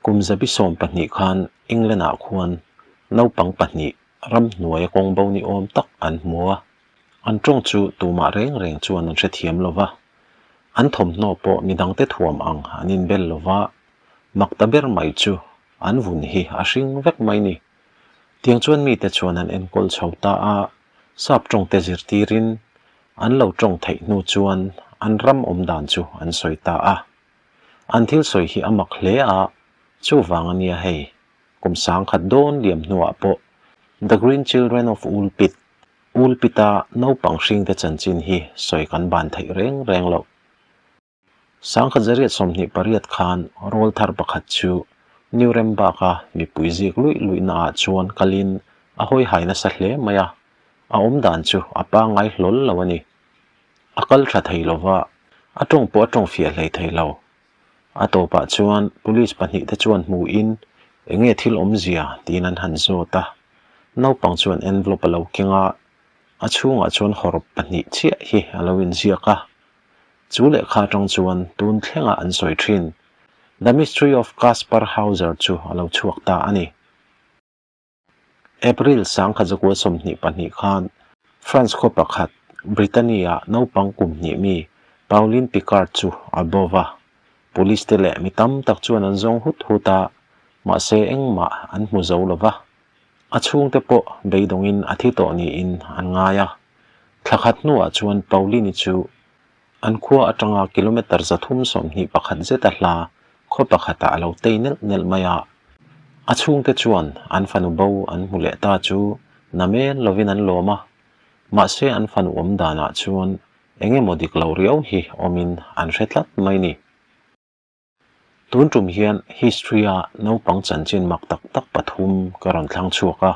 Kum 12 khan England-ah khuan naupang pahnih ramhnuaia kawngbo ni awm tak an hmu a, an tawng chu tumah reng reng chuan an hrethiam lo va, an thawmhnaw pawh midangte thuam ang an inbel lo va, mak ta ber mai chu an vun hi a hring vek mai ni. Tiang chuan mite chuan an enkawl chho ta a, sap tawngte zirtirin an lo tawng theih hnu chuan an ram awmdan chu an sawi ta a. An thil sawi hi a mak hle a, chuvang a nia hei, kum 1000 dawn liam hnuah pawh The Green Children of Woolpit, Woolpit-a naupang hringte chanchin hi sawi kan ban theih reng reng loh. 1828 khan rawlthar pakhat chu Nuremberg-a mipui zik luih luihnaah chuan kalin a hawihai nasa hle mai a, a awmdan chu a pangngai hlawl lo a ni. A kal tha thei lo va, a tawng pawh a tawng fiah hlei thei lo. A tawpah chuan police pahnihte chuan hmuhin enge thil awmzia tiin an han zawt a. Naupang chuan envelope a lo keng a, a chhungah chuan hawrawp pahnih chiah hi a lo inziak a. Chu lehkha atang chuan tun thlengah an sawi thin. The Mystery of Kaspar Hauser chu a lo chhuak ta a ni. April 1922 khan France khaw pakhat Brittany-ah naupang kum hnih mi Pauline Picard chu a bo va. Police te leh mi tam tak chuan an zawng hut hut a, mahse engmah an hmu zo lo va. A chhungte pawh beidawngin a thi tawh niin an ngai a. Thla khat hnuah chuan Pauline-i chu An khua atanga kilometre 321 zeta hla khaw pakhatah a lo tei nelh nelh mai a. A chhungte chuan an fanu bo an hmu leh ta chu namen lovin an lawm a, mahse an fanu awm danah chuan eng emaw dik lo riau hi awmin an hre tlat mai ni. Tun tum hian history-a naupang chanchin mak tak tak pathum ka rawn thlang chhuak a.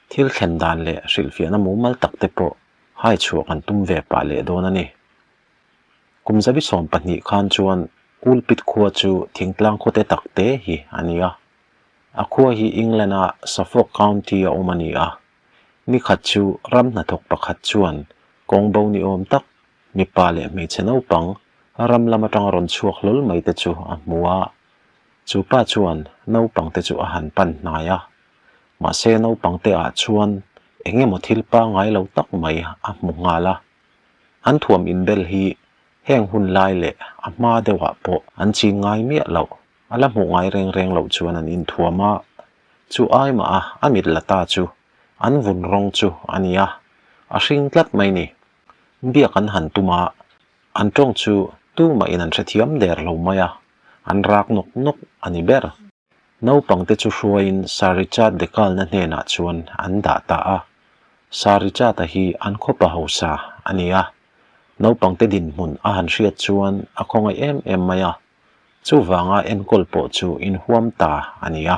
Thil thlen dan leh hrilhfiahna mumal tak te pawh hai chhuah kan tum ve pah leh dawn a ni. Kum 12 khan chuan Woolpit khua chu thingtlang khawte tak te hi a ni a. A khua hi England-a Suffolk County-a awm a ni a. Ni khat chu ram hnathawk pakhat chuan kawng bo ni awm tak Mipa leh hmeichhe naupang ram lam atanga rawn chhuak hlawl mai te chu a hmu a, chu pa chuan naupang te chu a han pan hnai a. Mahse naupang te ah chuan eng emaw thil pangngai lo tak mai a hmu nghal a. An thuam inbel hi heng hun lai leh a hma deuhah pawh an ching ngai miah loh, a la hmuh ngai reng reng loh chuan an inthuam a. Chu ai mah a a mit la ta chu an vun rawng chu a ni a, a hring tlat mai ni. Biak an han tum a, an tawng chu tumahin an hrethiam der lo mai a, an rak nawk nawk a ni ber. Naupangte chu hruaiin Sir Richard de Kalna hnenah chuan an dah ta a. Sir Richard-a hi an khawpa hausa a ni a, naupangte dinhmun a han hriat chuan a khawngaih em em mai a, chuvanga enkawl pawh chu inhuam ta a ni a.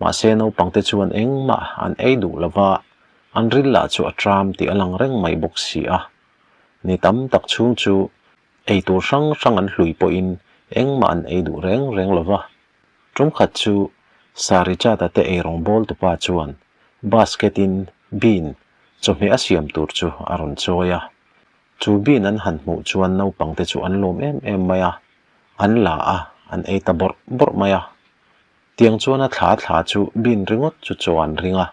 Mahse naupangte chuan engmah an ei duh lo va, an ril lah chu a tram tih a lang reng mai bawk si a. Ni tam tak chhung chu ei tur hrang hrang an hlui pawhin engmah an ei duh reng reng lo va. Tum khat chu Sir Richard-a te eirawng bawl tupa chuan basket-in bean chawhmeh a siam tur chu a rawn chawi a. Chu bean an han hmuh chuan naupangte chu an lawm em em mai a, an la a, an ei ta bawrh bawrh mai a. Tiang chuan a thla thla chu bin ringawt chu chaw an ring a.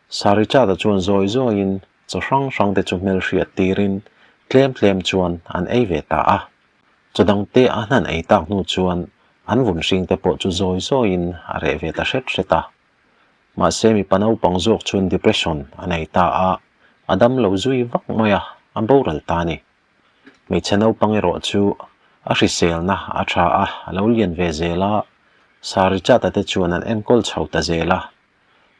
Sir Richard-a chuan zawi zawiin chaw hrang hrang te chu hmelhriat tirin tlem tlem chuan an ei ve ta a. Chaw dang te an han ei tak hnu chuan an vun hring te pawh chu zawi zawiin a reh ve ta hret hret a. Mahse mipa naupang zawk chuan depression a nei ta a, a dam lo zui vak mai a, a boral ta a ni. Hmeichhe naupang erawh chu a hriselna a tha a, a lo lian ve zel a, Sir Richard-a te chuan an enkawl chho ta zel a.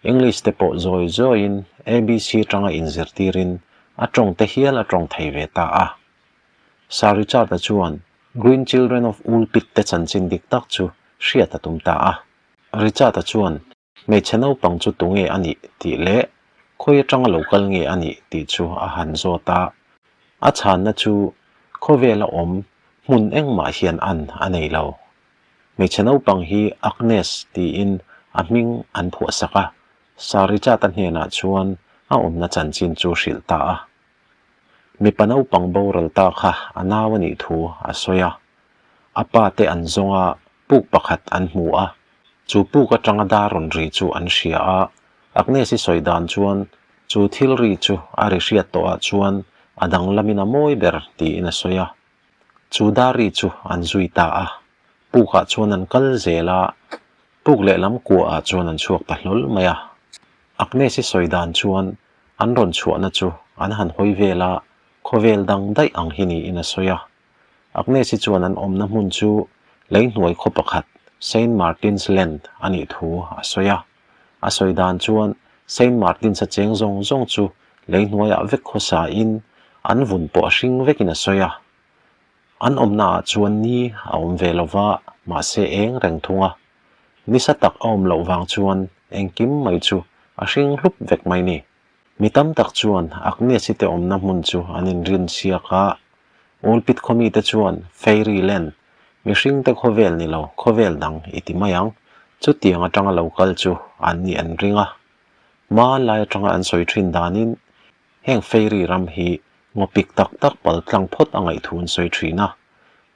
English te pawh zawi zawiin ABC atanga inzirtirin a tawng te hial a tawng thei ve ta a. Sir Richard-a chuan Green Children of Woolpit te chanchin dik tak chu hriat a tum ta a. Richard-a chuan Hmeichhe naupang chu tunge a nih tih leh khawi atanga lo kal nge a nih tih chu a han zawt a. A chhanna chu khawvela awm hmun engmah hian an a nei lo. Hmeichhe naupang hi Agnes tiin a hming an phuahsak a, Sir Richard-a hnenah chuan a awmna chanchin chu hrilh ta a. Mipa naupang boral ta kha a nau a nih thu a sawi a. A pa te an zawng a. puk pakhat an hmu a, chu puk atanga dar rawn ri chu an hria a. Agnes-i sawi dan chuan chu thil ri chu a ri hriat tawhah chuan a danglamin a mawi ber tiin a sawi a. Chu dar ri chu an zui ta a, pukah chuan an kal zel a, puk lehlam kuaah chuan an chhuak ta hlawl mai a. Agnes-i sawi dan chuan an rawn chhuahna chu an han hawi vel a, khawvel dang daih ang hi niin a sawi a. Agnes-i chuan an awmna hmun chu leihnuai khaw pakhat Saint Martin's Land a nih thu a sawi a. A sawi dan chuan Saint Martin's-a cheng zawng zawng chu leihnuaiah vek khawsain an vun pawh a hring vekin a sawi a. An awmnaah chuan ni a awm ve lo va, mahse eng reng thung a. Nisa tak a awm loh vang chuan engkim mai chu a hring hlup vek mai ni. Mi tam tak chuan Agnes-i te awmna hmun chu an inrin chhiak a, Ulpit khaw mite chuan Fairy Land, mihringte khawvel ni lo, khawvel dang i ti mai ang, chutiang atanga lo kal chu an nih an ring a. Hmanlai atanga an sawi thin danin heng Fairy ram hi ngawpik tak tak pal tlang phawt a ngaih thu an sawi thin a.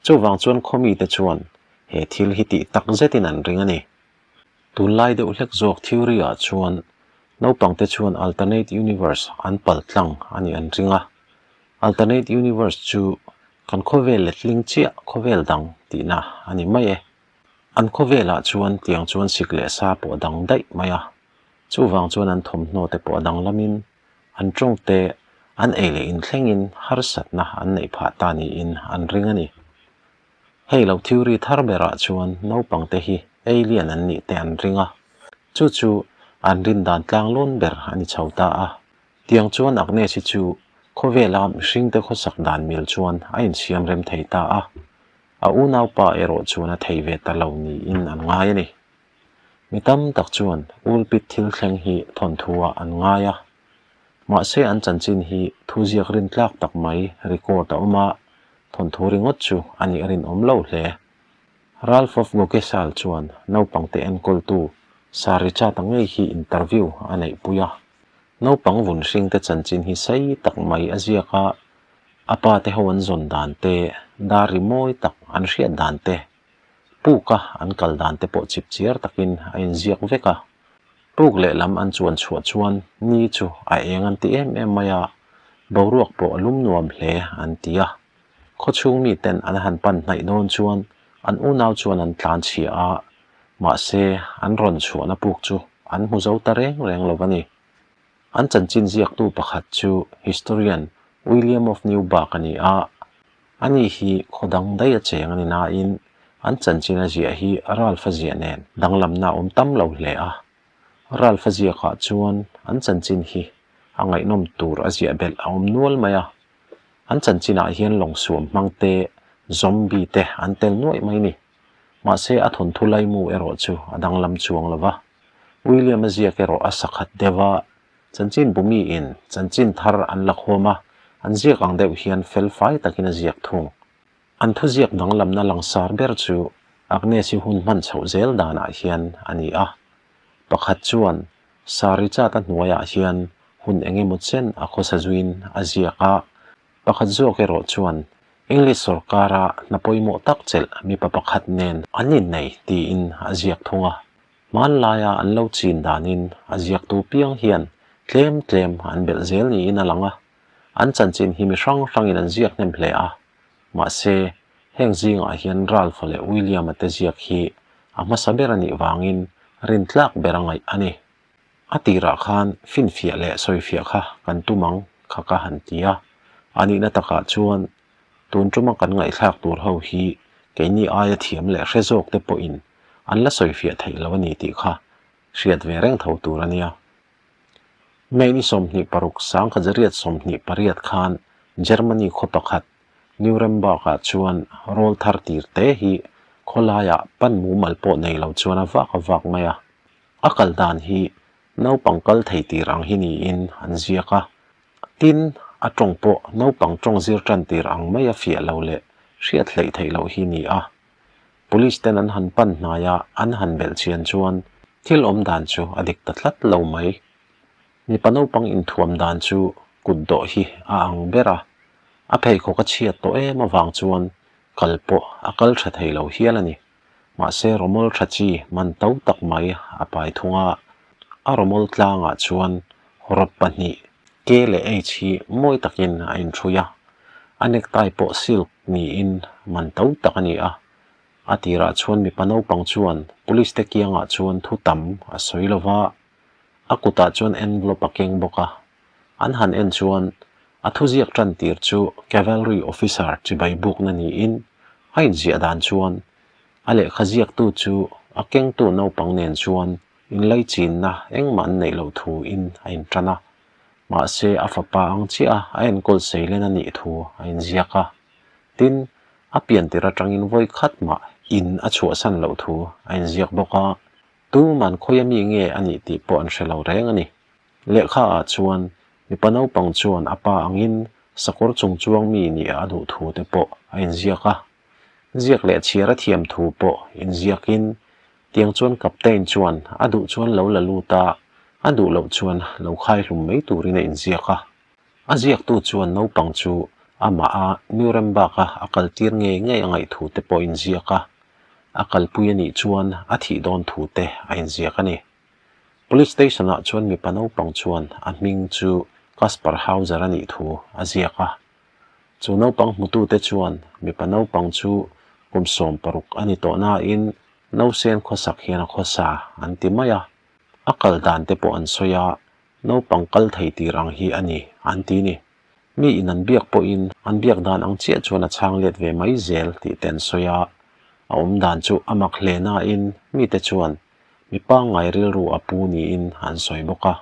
Chuvang chuan khaw mite chuan he thil hi tih tak zetin an ring a ni. Tunlai deuh hlek zawk theory ah chuan naupangte chuan alternate universe an pal tlang a nih an ring a. Alternate universe chu kan khawvel letling chiah khawvel dang tihna a ni mai e. An khawvelah chuan tiang chuan sik leh sa pawh a dang daih mai a. Chuvang chuan an thawmhnaw te pawh a danglamin an tawng te an ei leh inthlengin harsatna an neih phah ta niin an ring a ni. Hei lo theory thar berah chuan naupangte hi alien an nih te an ring a, chu chu an rin dan tlanglawn ber a ni chho ta a. Tiang chuan Agnes-i chu khawvela mihringte khawsak dan mil chuan a insiam rem thei ta a, a unaupa erawh chuan a thei ve ta lo niin an ngai a ni. Mi tam tak chuan Ulpit thil thleng hi thawnthu-ah an ngai a, mahse an chanchin hi thuziak rintlak tak mai record a awm a, Thawnthu ringawt chu a nih a rinawm lo hle. Ralph of Gokesal chuan naupangte enkawltu Sir Richard-a ngei hi interview a neihpui a. Naupang vun hringte chanchin hi sei tak mai a ziak a, a pa te ho an zawn dan te, dar ri mawi tak an hriat dan te, puka an kal dan te pawh chip chiar takin a inziak vek a. Puk lehlam an chuan chhuah chuan ni chu a eng an ti em em mai a, boruak pawh a lum nuam hle an ti a. Khawchhung miten an han pan hnaih dawn chuan an unau chuan an tlan chhia a, mahse an rawn chhuahna puk chu an hmu zo ta reng reng lo a ni. An chanchin ziaktu pakhat chu historian William of Newburgh a ni a, Ani hi khaw dang daih a cheng a ni nain an chanchin a ziah hi Ralph a ziah nen danglamna a awm tam lo hle a. Ralph a ziakah chuan an chanchin hi a ngaihnawm tur a ziah belh a awm nual mai a. An chanchinah hian lawngsuam hmang te, zombie te an tel nuaih mai ni. Mahse a thawnthu laimu erawh chu a danglam chuang lo va. William a ziak erawh a sakhat deuh a, Chanchin Bumi-in chanchin thar an la khawm a, an ziak ang deuh hian fel fai takin a ziak thung. An thuziak danglamna langsar ber chu Agnes-i hun hman chhoh zel danah hian a ni a. Pakhat chuan Sir Richard-a hnuaiah hian hun eng emaw chen a khawsa zuiin a ziak a, pakhat zawk erawh chuan English sawrkara hna pawimawh tak chelh mipa pakhat nen an innei tiin a ziak thung a. Hmanlaia an lo chin danin a ziaktu piang hian tlem tlem an belh zel niin a lang a, an chanchin hi mi hrang hrangin an ziak hnem hle a. Mahse, heng zingah hian Ralph-a leh William-a te ziak hi a hmasa ber a nih vangin rintlak ber a ngaih a ni. A tirah khan finfiah leh sawifiah kha kan tum ang kha ka han ti a, a nihna takah chuan tun tuma kan ngaihthlak tur ho hi keini aia thiam leh hre zawk te pawhin an la sawifiah theih lo a ni tih kha hriat ve reng tho tur a nia. May ni 26 sangkhat 28 khan Germany khaw pakhat Nuremberg-ah chuan rawl thar tir te hi khawlaiah pan mumal pawh nei lo chuan a vak a vak mai a. A kal dan hi naupang kal thei tir ang hi niin an ziak a. Tin, a tawng pawh naupang tawng zir tan tir ang mai a fiah lo leh hriat hleih theih loh hi ni a. Police ten an han pan hnai a, an han belh chian chuan thil awm dan chu a dik ta tlat lo mai. Mipa naupang inthuam dan chu kut dawh hi a ang ber a, a pheikhawk a chhiat tawh em avang chuan kal pawh a kal tha thei lo hial a ni. Mahse rawmawl tha chi man to tak mai a pai thung a, a rawmawl tlangah chuan rawp pahnih K leh H hi mawi takin a inṭhui a, a necktie pawh silk niin man to tak a ni a. A tirah chuan mipa naupang chuan police te kiangah chuan thu tam a sawi lo va, a kutah chuan envelope a keng bawk a. An han en chuan a thuziak tan tir chu Cavalry Officer chibai bukna niin a inziah dan chuan a lehkha ziaktu chu a kengtu naupang nen chuan inlaichinna engmah an neih loh thu in a intan a, mahse a fapa ang chiah a a enkawl seilen a nih thu a inziak a. Tin, a pian tir atangin vawi khat mah in a chhuahsan loh thu a inziak bawk a, tuman khawia mi nge a nih tih pawh an hre lo reng a ni. Lehkha ah chuan mipa naupang chuan a pa angin sakawr chung chuang mi nih a duh thu te pawh a inziak a. Ziak leh chhiar a thiam thu pawh inziakin tiang chuan Captain chuan a duh chuan lo la lut a, a duh loh chuan lo khai hlum mai turin a inziak a. A ziaktu chuan naupang chu amah a Nuremberg a a kaltir ngei ngei a ngaih thu te pawh inziak a, a kalpui a nih chuan a thih dawn thu te a inziak a ni. Police station ah chuan mipa naupang chuan a hming chu Kasper Hauser a nih thu a ziak a. Chu naupang hmutute chuan mipa naupang chu kum 16 a ni tawh nain nausen khawsak hian a khawsa an ti mai a. A kal dan te pawh an sawi a, naupang kal thei tir ang hi a ni an ti ni. Mi in an biak pawhin an biak dan ang chiah chuan a chhang let ve mai zel tih te an sawi a. A awm dan chu a mak hle nain mite chuan Mi pangngai rilru a pu niin an sawi bawk a.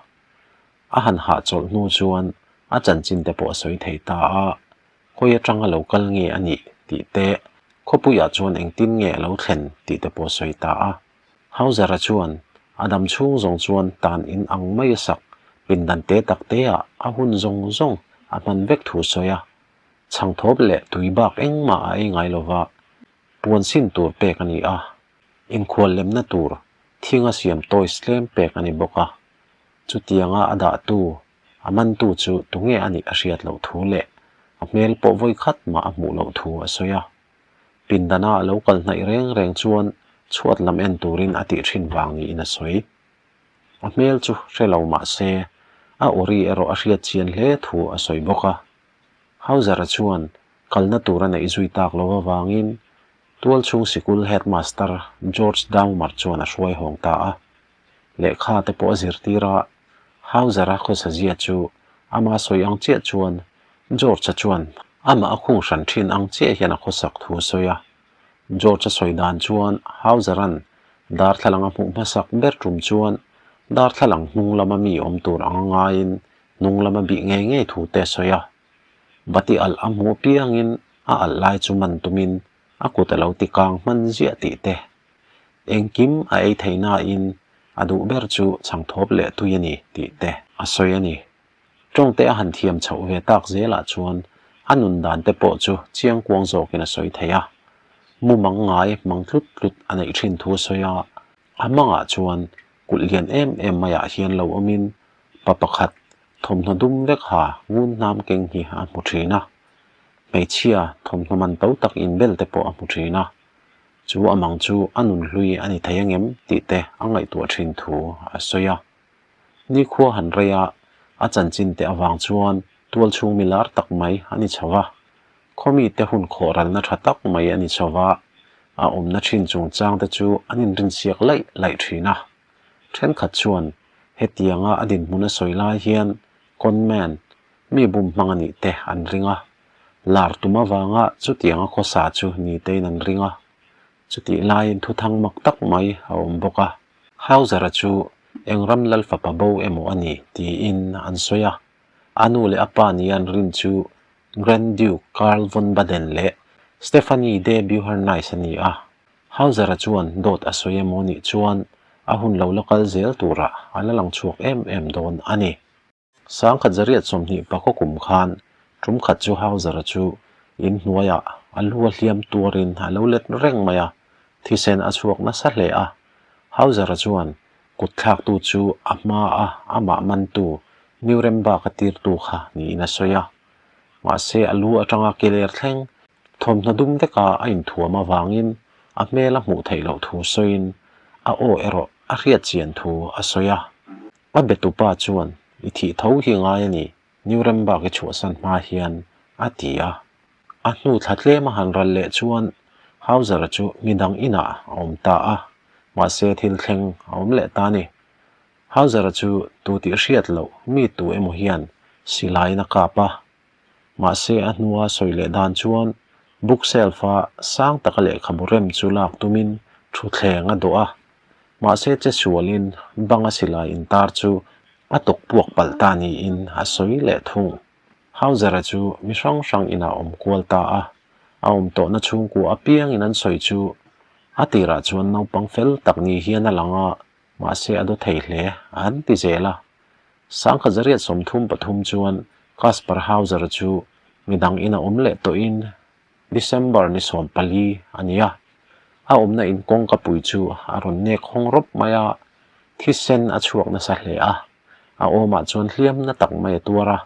A han hahchawlh hnu chuan a chanchin te pawh a sawi thei ta a, khawi atanga lo kal nge a nih tih te, khawpuiah chuan engtin nge a lo thlen tih te pawh a sawi ta a. Hauser-a chuan a dam chhung zawng chuan tan in ang mai a sak pindan te tak te ah a hun zawng zawng a hman vek thu sawi a, chhangthawp leh tui bak engmah a ei ngai lova puan sin tur pek a ni a. Inkhual lemna tur thinga siam toys tlem pek a ni bawk a, chutianga a dahtu, a mantu chu tunge a nih a hriat loh thu leh a hmel pawh vawi khat mah a hmuh loh thu a sawi a. Pindana a lo kal hnaih reng reng chuan chhuat lam en turin a tih thin vang niin a sawi. A hmel chu hre lo mah se a awri erawh a hriat chian hle thu a sawi bawk a. Hauser-a chuan kalna tur a neih zui tak lo avangin Tualchhung sikul headmaster George Daumer chuan a hruai hawng ta a. Lehkha te pawh a zirtir a, Hauser-a khawsazia chu ama sawi ang chiah chuan George-a chuan amah a khung hran thin ang chiah hian a khawsak thu a sawi a. George-a sawi dan chuan Hauser-a'n darthlalang a hmuh hmasak ber tum chuan darthlalang hnung lama mi awm tur anga ngaiin hnung lama bih ngei ngei thu te a sawi a. Bati alh a hmuh piangin a alh lai chu man tumin a kut a lo ti kang hman ziah tih te. Engkim a ei thei nain a duh ber chu chhangthawp leh tui a ni tih te a sawi a ni. Tawngte a han thiam chhoh ve tak zelah chuan a nun dan te pawh chu chiang kuang zawkin a sawi thei a. Mumang ngai mang tlut tlut a neih thin thu a sawi a, a mangah chuan kulh lian em em maiah hian lo awmin pa pakhat Thawmhnaw dum vek ha ngun hnam keng hi a hmu thin a, hmeichhia thawmhnaw man to tak inbel te pawh a hmu thin a, chu a mang chu a nun hlui a ni thei angem tih te a ngaihtuah thin thu a sawi a. Nikhua han rei a, a chanchin te avang chuan tual chhung mi lar tak mai a ni chho va, khawmi te hun khawh ralna tha tak mai a ni chho va, a awmna thin chungchang te chu an inrinsiak laih laih thin a. Thenkhat chuan hetianga a dinhmun a sawi lai hian conman, mi bum hmang a nih te an ring a, lar tum avanga chutianga khawsa chu ni tein an ring a. Chutih laiin thuthang mak tak mai a awm bawk a, Hauser-a chu eng ram lal fapa bo emaw a ni tiin an sawi a, a nu leh a pa nia an rin chu Grand Duke Karl von Baden leh Stephanie de Beauharnais a ni a. Hauser-a chuan dawt a sawi emaw nih chuan a hun lo la kal zel turah a la lang chhuak em em dawn a ni. 1920 pakaw kum khan tum khat chu Hauser-a chu in hnuaiah a lu a hliam tuarin a lo let reng mai a, thisen a chhuak nasa hle a. Hauser-a chuan kut thlaktu chu a hma a amah mantu Nuremberg a tirtu kha niin a sawi a. Mahse a lu atanga keler thleng Thawmhnaw dum veka a inthuam avangin A hmel a hmuh theih loh thu sawiin a aw erawh a hriat chian thu a sawi a. A betupa chuan, I thih tho hi ngai a ni, Nuremberg i chhuahsan hma hian, a ti a. A hnu thla tlem a han ral leh chuan Hauser-a chu midang inah a awm ta a, mahse thil thleng a awm leh ta a ni. Hauser-a chu tu tih hriat loh mi tu emaw hian silaiin a kap a. Mahse a hnua sawi leh dan chuan bookshelf-a sang taka lehkhabu rem chu lak tumin thutthleng a dawh a. Mahse che sualin banga silai intar chu a tuk puak palh ta niin a sawi leh thung. Hauser-a chu mi hrang hrang inah awm kual ta a, a awm tawhna chhungkua apiangin an sawi chu a tirah chuan naupang fel tak ni hian a lang a, mahse a daw thei hle an ti zel a. 1933 chuan Kaspar Hauser-a chu midang ina awm leh tawhin December ni 14 a ni a, a awmna in kawngka pui chu a rawn nek hawng rawp mai a, thisen a chhuak nasa hle a. A awmah chuan hliam na tak mai a tuar a.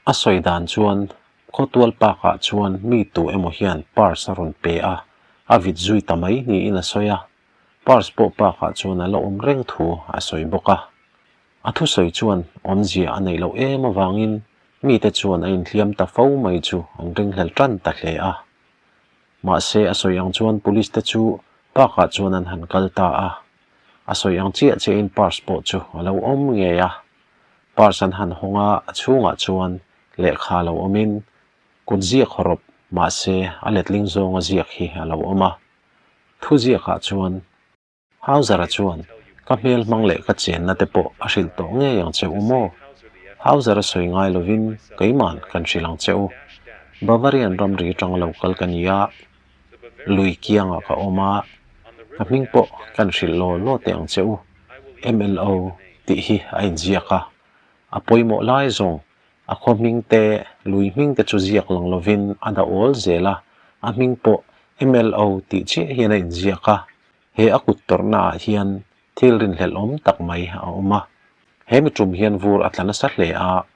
A sawi dan chuan khawtual park-ah chuan mi tu emaw hian purse a rawn pe a, a vit zui ta mai niin a sawi a. Purse pawh park-ah chuan a la awm reng thu a sawi bawk a. A thusawi chuan awmzia a neih loh em avangin mite chuan a inhliam ta fo mai chu an ringhlel tan ta hle a. Mahse a sawi ang chuan police te chu park-ah chuan an han kal ta a. A sawi ang chiah chiahin purse pawh chu a lo awm ngei a. Purse an han hawng a, a chhungah chuan lehkha lo awmin kut ziak hawrawp mahse a letling zawnga ziak hi a lo awm a. Thu ziakah chuan Hauser-a chuan ka hmel hmang leh ka chenna te pawh a hrilh tawh ngei ang che u maw? Hauser-a sawi ngai lovin keiman kan hrilh ang che u. Bavarian ramri atang lo kal ka ni a. Lui kiangah ka awm a, ka hming pawh kan hrilh law law teh ang che u, MLO tih hi a inziak a, a pawimawh lai zawng a khaw hming te, lui hming te chu ziak lang lovin a dah awl zel a, a hming pawh MLO tih chiah hian a inziak a, he a kut tawrhna ah hian thil rinhlelh awm tak mai a awm a. He mi tum hian vur a tla nasa hle a,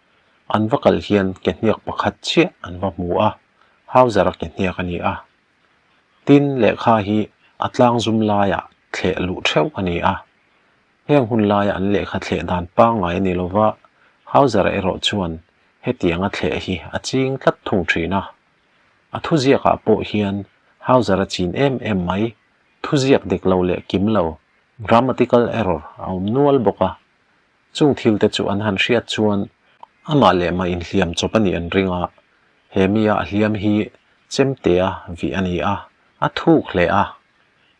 an va kal hian ke hniak pakhat chiah an va hmu a. Hauser-a ke hniak a ni a. Tin, lehkha hi a tlang zum laiah thleh luh theuh a ni a. Heng hun laia an lehkha thleh dan pangngai a ni lo va, Hauser-a erawh chuan hetianga thleh hi a ching tlat thung thin a. A thuziakah pawh hian Hauser-a chin em em mai, thuziak dik lo leh kim lo, grammatical error, a awm nual bawk a. Chung thil te chu an han hriat chuan amah leh mah inhliam chawp a nih an ring a, he mia a hliam hi chemtea vih a ni a, a thuk hle a.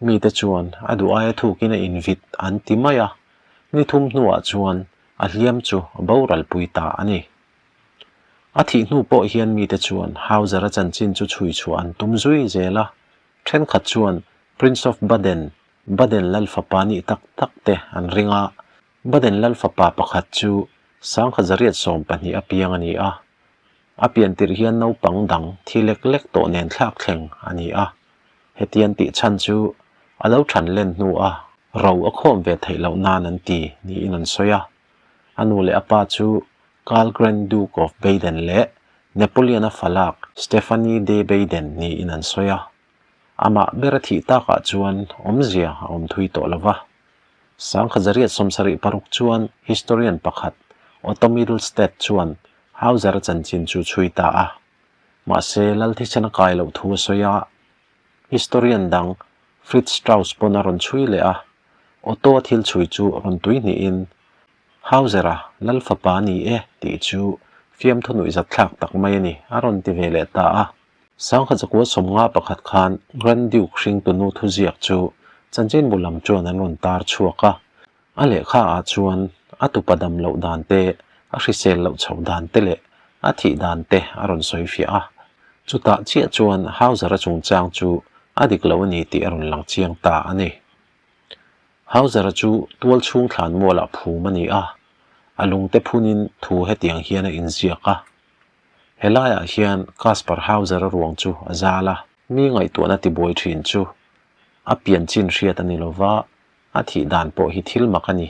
Mite chuan a duh aia thukin a invit an ti mai a, ni thum hnuah chuan a hliam chu a boral pui ta a ni. A thih hnu pawh hian mite chuan Hauser-a chanchin chu chhui chhuah an tum zui zel a, thenkhat chuan Prince of Baden, Baden lal fapa nih tak tak te an ring a, Baden lal fapa pakhat chu 1912 a piang a ni a. A pian tirh hian naupang dang thi lek lek tawh nen thlak thleng a ni a. Hetian tih chhan chu a lo than len hnu a ro a khawm ve theih loh nan an ti niin an sawi a. A nu leh a pa chu Karl Grand Duke of Baden leh Napoleon-a falak Stephanie de Baden niin an sawi a. Amah ber a thih takah chuan awmzia a awm thui tawh lo va. 1876 chuan historian pakhat Otto Middlestedt chuan Hauser-a chanchin chu chhui ta a. Mahse, lal thisen a kai loh thu a sawi a. Historian dang Fritz Strauss pawn a rawn chhui leh a. Otto-a thil chhui chu rawn tui hnihin Hauser-a lal fapa a ni e tih chu fiamthu nuihzat thlak tak mai a ni a rawn ti ve leh ta a. 1951 khan Grand Duke hringtunu thuziak chu chanchinbu lam chuan an rawn tar chhuak a. A lehkha ah chuan a tupa dam loh dan te, a hrisel loh chhoh dan te leh a thih dan te a rawn sawi fiah a. Chutah chiah chuan Hauser-a chungchang chu a dik lo a ni tih a rawn lang chiang ta a ni. Hauser-a chu tual chhung thlan mualah phum a ni a, a lungte phunin thu hetiang hian a inziak a. Helaiah hian Caspar Hauser-a ruang chu a zal a. Mi ngaihtuahna tibuai thin chu a pian chin hriat a ni lo va, a thih dan pawh hi thil mak a ni.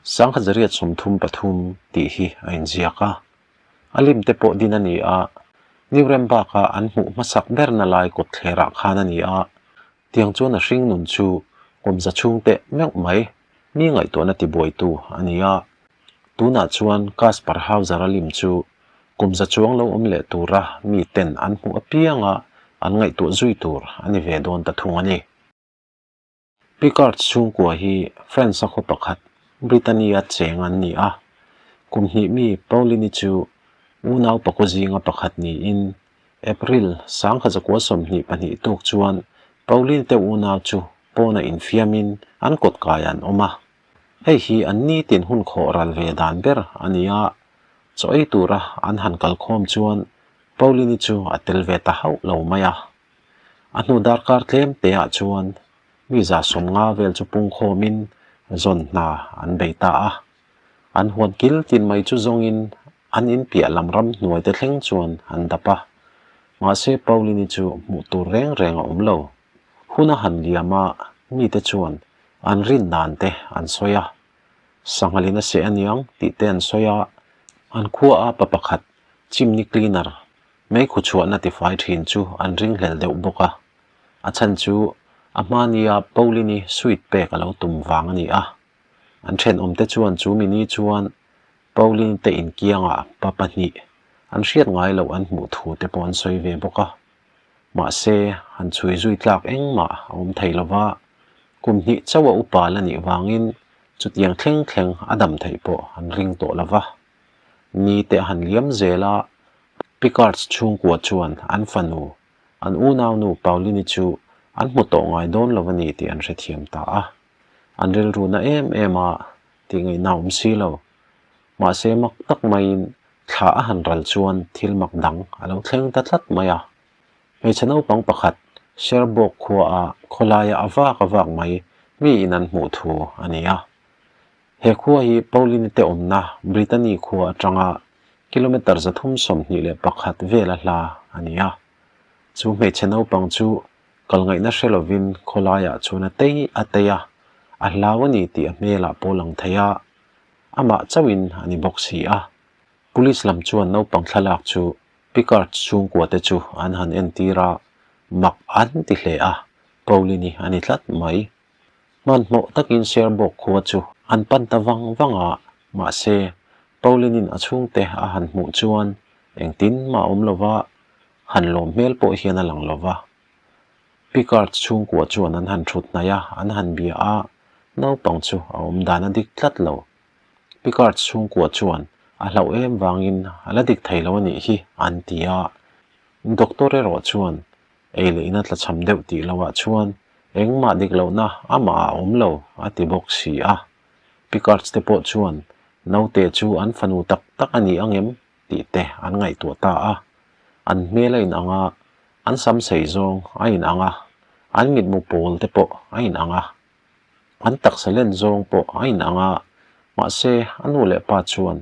1933 tih hi a inziak a. A lim te pawh din a ni a, Nuremberg-a an hmuh hmasak berna lai kawtthlerah khan a ni a. Tiang chuan a hring nun chu kawmza chhung teh meuh mai mi ngaihtuahna tibuaitu a ni a. Tunah chuan Kasper Hauser-a lim chu kumza chuang lo awm leh tura miten an hmuh apianga an ngaihtuah zui tur a ni ve dawn ta thung a ni. Picard chhungkua hi France-a khaw pakhat Brittany-a cheng an ni a. Kum hnih mi Pauline-i chu unau pakua zinga pakhat niin April 1922 tuk chuan Pauline te unau chu pawna infiamin an kawtkai an awm a. Hei hi an nitin hun khawh ral ve dan ber a ni a, chaw ei tura an han kalkhawm chuan Pauline-i chu a tel ve ta hauh lo mai a. A hnu darkar tlem te ah chuan mi 150 vel chu pungkhawmin zawn hna an bei ta a. An huan kil tin mai chu zawngin an in piah lam ram hnuai te thleng chuan an dap a. Mahse Pauline-i chu hmuh tur reng reng a awm lo. Hun a han liam a, mite chuan an rin dan te an sawi a. Sanghalin a seh aniang tih te an sawi a. An khua a pa pakhat chimney cleaner Meikhu chhuahna tifai thin chu an ringhlel deuh bawk a, a chhan chu a hmania Pauline-i sweet pek a lo tum vang a ni a. An thenawmte chuan chu mini chuan Pauline te inkiangah pa pahnih an hriat ngai loh an hmuh thu te pawh an sawi ve bawk a. Mahse, han chhui zui tlak engmah a awm thei lo va, kum hnih chauh a upa la nih vangin chutiang thleng thleng a dam theih pawh an ring tawh lo va. Ni te a han liam zel a, Picards chhungkua chuan an fanu, an unaunu Pauline-i chu an hmu tawh ngai dawn lo a ni tih an hrethiam ta a. An rilru na em em a tih ngaihna a awm si lo. Mahse mak tak maiin thla a han ral chuan thil mak dang a lo thleng ta tlat mai a. Hmeichhe naupang pakhat Cherbourg khuaah khawlaia a vak a vak mai miin an hmuh thu a ni a. He khua hi Pauline te awmna Brittany khua atanga kilometre 321 vela hla a ni a. Chu hmeichhe naupang chu kal ngaihna hre lovin khawlaiah chuan a tei a tei a, a hlau a ni tih a hmelah pawh lang thei a, amah chauhin a ni bawk si a. Police lam chuan naupang thlalak chu Picard chhungkua te chu an han entir a, mak an ti hle a, Pauline a ni tlat mai. Hmanhmawh takin Cherbourg khua chu an pan ta vang vang a, mahse, Pauline-in a chhungte a han hmuh chuan engtin mah a awm lo va, han lawm hmel pawh hian a lang lo va. Picard chhungkua chuan an han thut hnaih a, an han bia a, naupang chu a awm dan a dik tlat lo. Picard chhungkua chuan a hlauh em vangin a la dik thei lo a nih hi an ti a, Doctor erawh chuan Ei leh in a tlachham deuh tih loh ah chuan engmah dik lohna amah ah a awm lo a ti bawk si a. Picards te pawh chuan naute chu an fanu tak tak a ni ang em tih te an ngaihtuah ta a. An hmel a inang a, an sam sei zawng a inang a, an mitmu pawl te pawh a inang a, an taksa len zawng pawh a inang a, mahse a nu leh pa chuan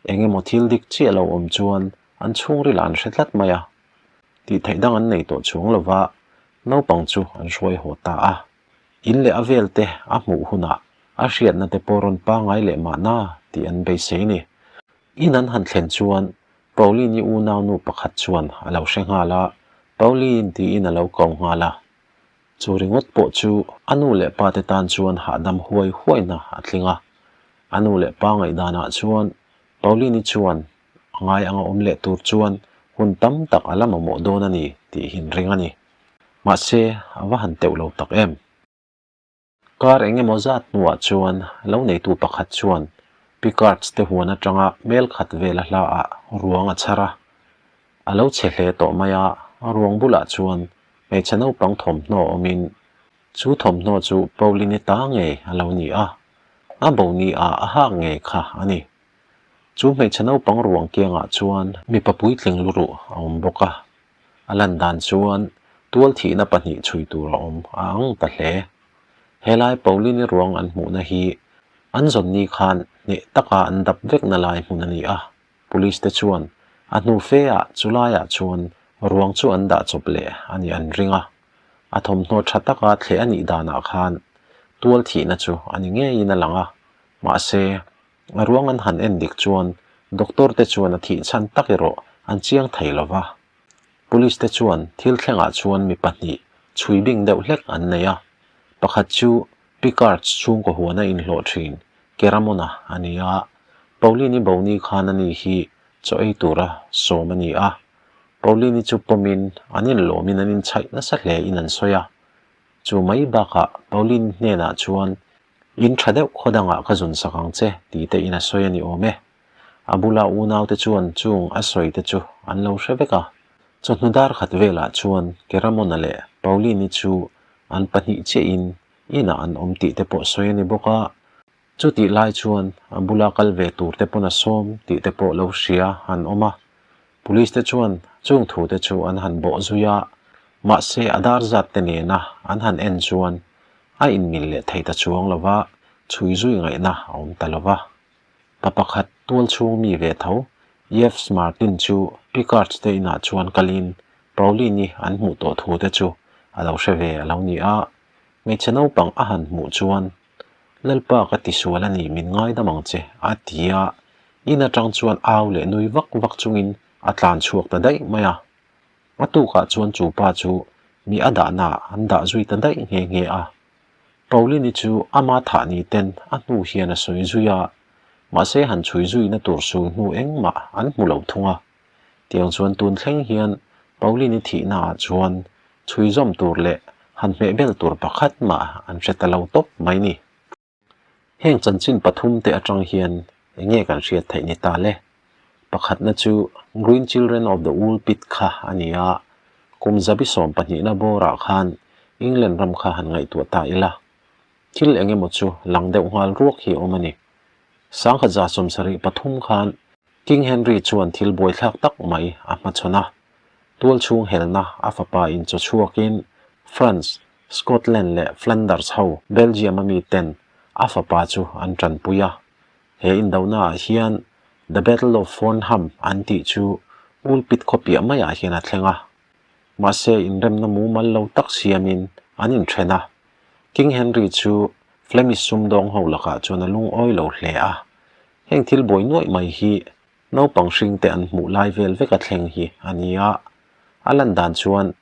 eng emaw thil dik chiah lo awm chuan an chhungril ah an hre tlat mai a. Tih theih dang an nei tawh chuang lo va, naupang chu an hruai haw ta a. In leh a vel te a hmuh hunah a hriatna te pawh rawn pangai leh mahna tih an beisei ni. In an han thlen chuan Pauline-i unaunu pakhat chuan a lo hre nghal a, Pauline tiin a lo ko nghal a. Chu ringawt pawh chu a nu leh pa te tan chuan hahdam huai huaina a tling a. A nu leh pa ngaihdanah chuan Pauline-i chuan A ngai anga awm leh tur chuan hun tam tak a la mamawh dawn a ni tih hi an ring a ni. Mahse, a va han teuh lo tak em? Kar eng emaw zat hnuah chuan lo neitu pakhat chuan Picards te huan atanga mel khat vela hlaah ruang a chhar a. A lo chhe hle tawh mai a, ruang bulah chuan hmeichhe naupang thawmhnaw awmin chu thawmhnaw chu Pauline-i ta ngei a lo ni a, a bo ni ah a hak ngei kha a ni. Chu hmeichhe naupang ruang kiangah chuan mipa puitling luruh a awm bawk a, a lan dan chuan tual thihna pahnih chhui tur a awm a ang ta hle. Helai Pauline-i ruang an hmuhna hi an zawnni khan hneh taka an dap vekna lai hmun a ni a, Police te chuan a hnu fe ah chulaiah chuan ruang chu an dah chawp leh a nih an ring a, a thawmhnaw tha taka thleh a nih danah khan tual thihna chu a ni ngeiin a lang a, mahse A ruang an han en dik chuan doctor te chuan a thih chhan tak erawh an chiang thei lo va. Police te chuan thil thlengah chuan mi pahnih chhui bing deuh hlek an nei a. Pakhat chu Picards chhungkaw huana inhlawh thin Keramona a ni a, Pauline-i Boni khan ani hi chaw ei tura sawm a ni a. Pauline-i chu pawmin an inlawmin an inchhaih nasa hle in an sawi a. Chu mai bakah Pauline hnenah chuan In tha deuh khaw dangah ka zun sak ang che ti te in a sawi a ni awm e. A bula unaute chuan chung a sawi te chu an lo hre vek a. Chawhnu dar khat velah chuan Keramona leh Pauline-i chu an pahnih chiahin inah an awm tih te pawh sawi a ni bawk a. Chutih lai chuan a bula kal ve tur te pawn a sawm tih te pawh lo hria an awm a. Police te chuan chung thu te chu an han bawh zui a, mahse a dar zat te nena an han en chuan a inmil leh thei ta chuang lo va, chhui zui ngaihna a awm ta lo va. Pa pakhat tual chhung mi ve tho, Yves Martin chu Picards te inah chuan kalin Pauline-i an hmuh tawh thu te chu a lo hre ve a lo ni a. Hmeichhe naupang a han hmuh chuan, Lalpa ka tisual a ni min ngaidam ang che, a ti a. In atang chuan au leh nui vak vak chungin a tlan chhuak ta daih mai a. A tukah chuan chu pa chu mi a dahnaah an dah zui ta daih nghe nghe a. Pauline-i chu ama thah ni ten a hnu hian a sawi zui a, mahse han chhui zuina tur sul hnu engmah an hmu lo thung a. Tiang chuan tun thleng hian Pauline-i thihnaah chuan chhui zawm tur leh han hmehbel tur pakhat mah an hre ta lo tawp mai ni. Heng chanchin pathum te atang hian eng nge kan hriat theih ni ta le? Pakhatna chu Green Children of the Wool Pit kha a ni a, kum zabi sawm pahnihna bawrah khan England ram kha han ngaihtuah ta ila. Thil eng emaw chu lang deuh nghal ruak hi a awm a ni. Sangkhat za sawmsarih pathum khan King Henry chuan thil buaithlak tak mai a hmachhawn a. Tual chhung helna a fapa in chaw chhuakin France Scotland leh Flanders ho Belgium a miten a fapa chu an tanpui a. He indonaah hian The Battle of Fornham an tih chu Ulpit khawpiah maiah hian a thleng a. Mahse inremna mumal lo tak siamin an inthen a. King Henry chu Flemish sumdawng ho lakah chuan a lungawi lo hle a. Heng thil buai nuaih mai hi naupang hringte an hmuh lai vel vek a thleng hi a ni a. A lan dan chuan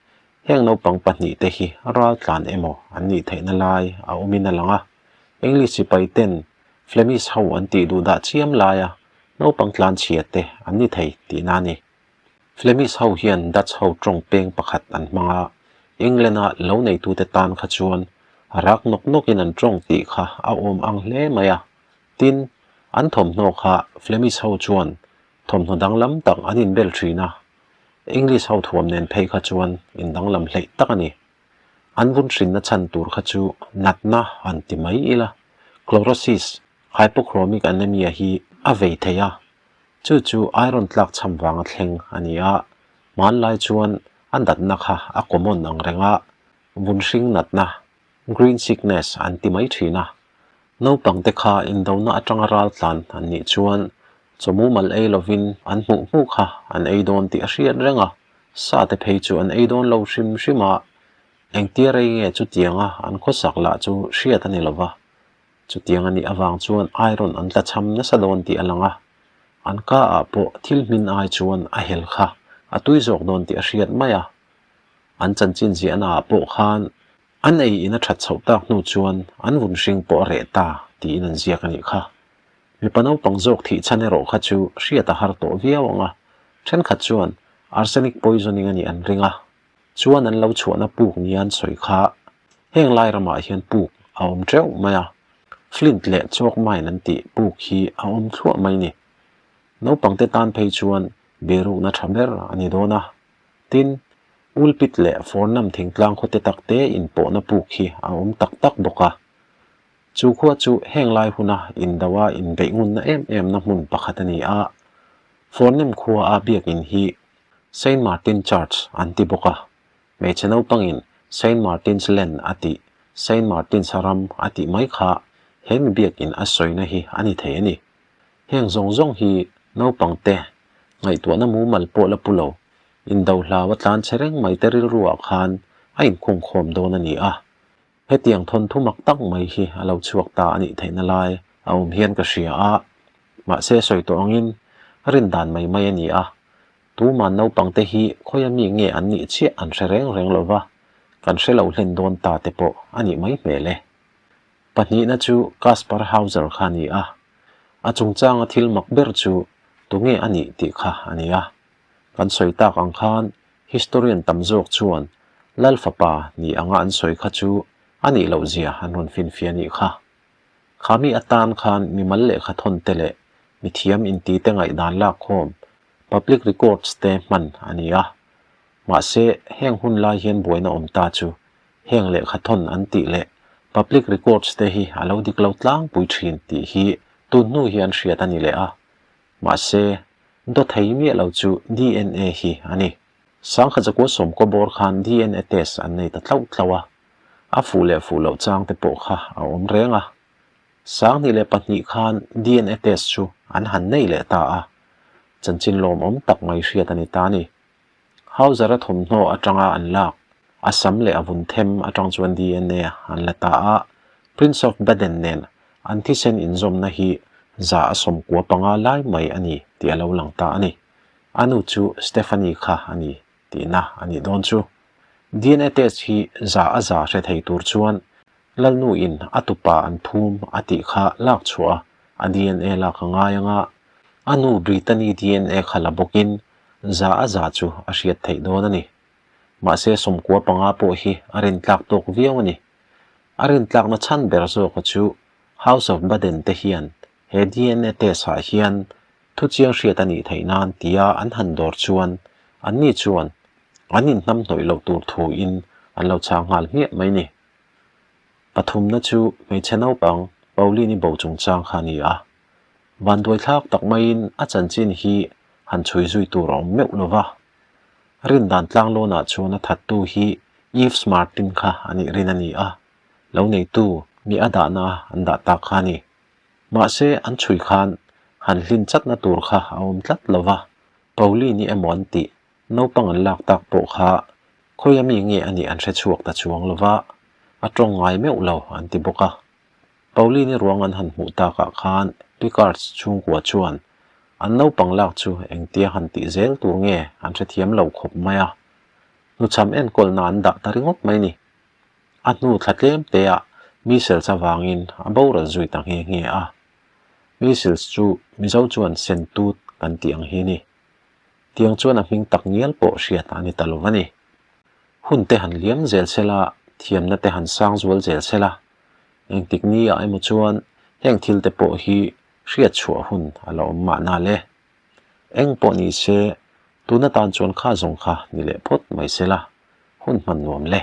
Heng naupang pahnihte hi ral tlan emaw an nih theihna lai a awmin a lang a. English sipai ten Flemish ho an tih duh dah chiam laia naupang tlan chhia te an ni thei tihna a ni. Flemish ho hian Dutch ho tawng peng pakhat an hmang a, England-a lo neitute tan kha chuan rak nawk nawkin an tawng tih kha a awm ang hle mai a. Tin, an thawmhnaw kha Flemish ho chuan thawmhnaw danglam tak an inbel thin a, English ho thuam nen phei kha chuan in danglam hleih tak a ni. An vun hrinna chhan tur kha chu natna han ti mai ila, chlorosis, hypochromic anemia hi a vei thei a, chu chu iron tlak chham vanga thleng a ni a, hmanlai chuan a natna kha a common ang reng a, vun hring natna, green sickness, an ti mai thin a. Naupangte kha indona atanga ral tlan an nih chuan chaw mumal ei lovin an hmuh hmuh kha an ei dawn tih a hriat reng a, sa te phei chu an ei dawn lo hrim hrim a, engtia rei nge chutianga an khawsak lah chu hriat a ni lova, chutiang a nih avang chuan iron an tlachham nasa dawn tih a lang a, an ka ah pawh thil hmin ai chuan a hel kha a tui zawk dawn tih a hriat mai a, an chanchin ziahna ah pawh khan An ei in a that chhoh tak hnu chuan an vun hring pawh a reh ta tiin an ziak a nih kha. Mipa naupang zawk thih chhan erawh kha chu hriat a har tawh viau ang a, thenkhat chuan arsenic poisoning a nih an ring a, chuan an lo chhuahna puk nia an sawi kha heng lai ramah hian puk a awm teuh mai a, flint leh chalk mine an tih puk hi a awm thluah mai ni. Naupangte tan phei chuan birukna tha ber a ni dawn a. Tin, Ulpit leh Fornam thingtlang khawte takte inpawhna puk hi a awm tak tak bawk a. Chu khua chu heng lai huna indoa inbeih ngunna em emna hmun pakhat a ni a. Fornem khua a biakin hi Saint Martin Church an ti bawk a. Hmeichhe naupangin Saint Martin's Land a tih, Saint Martin's ram a tih mai kha he mi biakin a sawina hi a ni thei a ni. Heng zawng zawng hi naupangte ngaihtuahna mumal pawh la pu lo, indo hlau a tlan che reng mai te rilruah khan a inkhungkhawm dawn a ni a. Hetiang thawnthu mak tak mai hi a lo chhuak ta a nih theihna lai a awm hian ka hria a, mahse sawi tawh angin rin dan mai mai a ni a. Tuman naupangte hi khawia mi nge an nih chiah an hre reng reng lo va. kan hre lo hlen dawn ta te pawh a nih mai hmel e. Pahnihna chu Kaspar Hauser kha a ni a, a chungchanga thil mak ber chu tunge a nih tih kha a ni a. Kan sawi tak ang khan historian tam zawk chuan Lal fapa ni anga an sawi kha chu a nih loh zia an rawn finfiah nih kha. Khami atan khan mimal lehkha thawn te leh mithiam inti te ngaihdan lakkhawm public records te hman a ni a. Mahse, heng hun lai hian buaina awm ta chu heng lehkha thawn an tih leh public records te hi a lo dik lo tlangpui thin tih hi tun hnu hian hriat a ni leh a. Mahse, daw thei miah lo chu DNA hi a ni. Sangkhat zakua sawmkaw bawr khan DNA test an nei ta tlauh tlauh a. A fuh leh fuh loh chang te pawh kha a awm reng a. 2002 khan DNA test chu an han nei leh ta a, chanchin lawmawm tak mai hriat a ni ta a ni. Hauser-a thawmhnaw atanga an lak, a sam leh a vun them atang chuan DNA an la ta a, Prince of Baden nen an thisen inzawmna hi 95% lai mai a ni tih a lo lang ta a ni. A nu chu Stephanie kha a ni tihna a nih dawn chu. DNA test hi 100% hre thei tur chuan Lalnu in a tupa an phum a tih kha lak chhuah a, a DNA lak a ngai anga a nu Brittany DNA kha la bawkin 100% chu a hriat theih dawn a ni. Mahse 95 pawh hi a rintlak tawk viau a ni. A rintlakna chhan ber zawka chu House of Baden te hian he DNA test ah hian Thuchiang hriat a nih theih nan tia an han dawr chuan anni chuan an inhnamhnawih loh tur thuin an lo chhang nghal hmiah mai ni. Pathumna chu hmeichhe naupang Pauline-i bo chungchang kha a ni a. Vanduaithlak tak maiin a chanchin hi han chhui zui tur a awm meuh lo va. Rindan tlanglawnah chuan a thattu hi Yves Martin kha a nih rin a ni a, lo neitu mi a dahna an dah tak kha a ni. Mahse, an chhui khan han hlin chatna tur kha a awm tlat lo va, Pauline-i emaw an tih naupang an lak tak pawh kha khawia mi nge a nih an hre chhuak ta chuang lo va, a tawng ngai meuh lo an ti bawk a. Pauline-i ruang an han hmuh takah khan Picards chhungkua chuan an naupang lak chu engtia han tih zel tur nge an hrethiam lo khawp mai a, hnuchham enkawlna an dah ta ringawt mai ni. A hnu thla tlem teah measles avangin a boral zui ta nghe nghe a. Measles chu Mizo chuan sentut kan tih ang hi a ni. Tiang chuan a hming tak ngial pawh hriat a ni ta lo a ni. Hun te han liam zel sela, thiamna te han sang zual zel sela, engtik ni ah emaw chuan heng thil te pawh hi hriat chhuah hun a la awm mahna le. Eng pawh ni se, tun atan chuan kha zawng kha ni leh phawt mai sela, hun hman nuam le.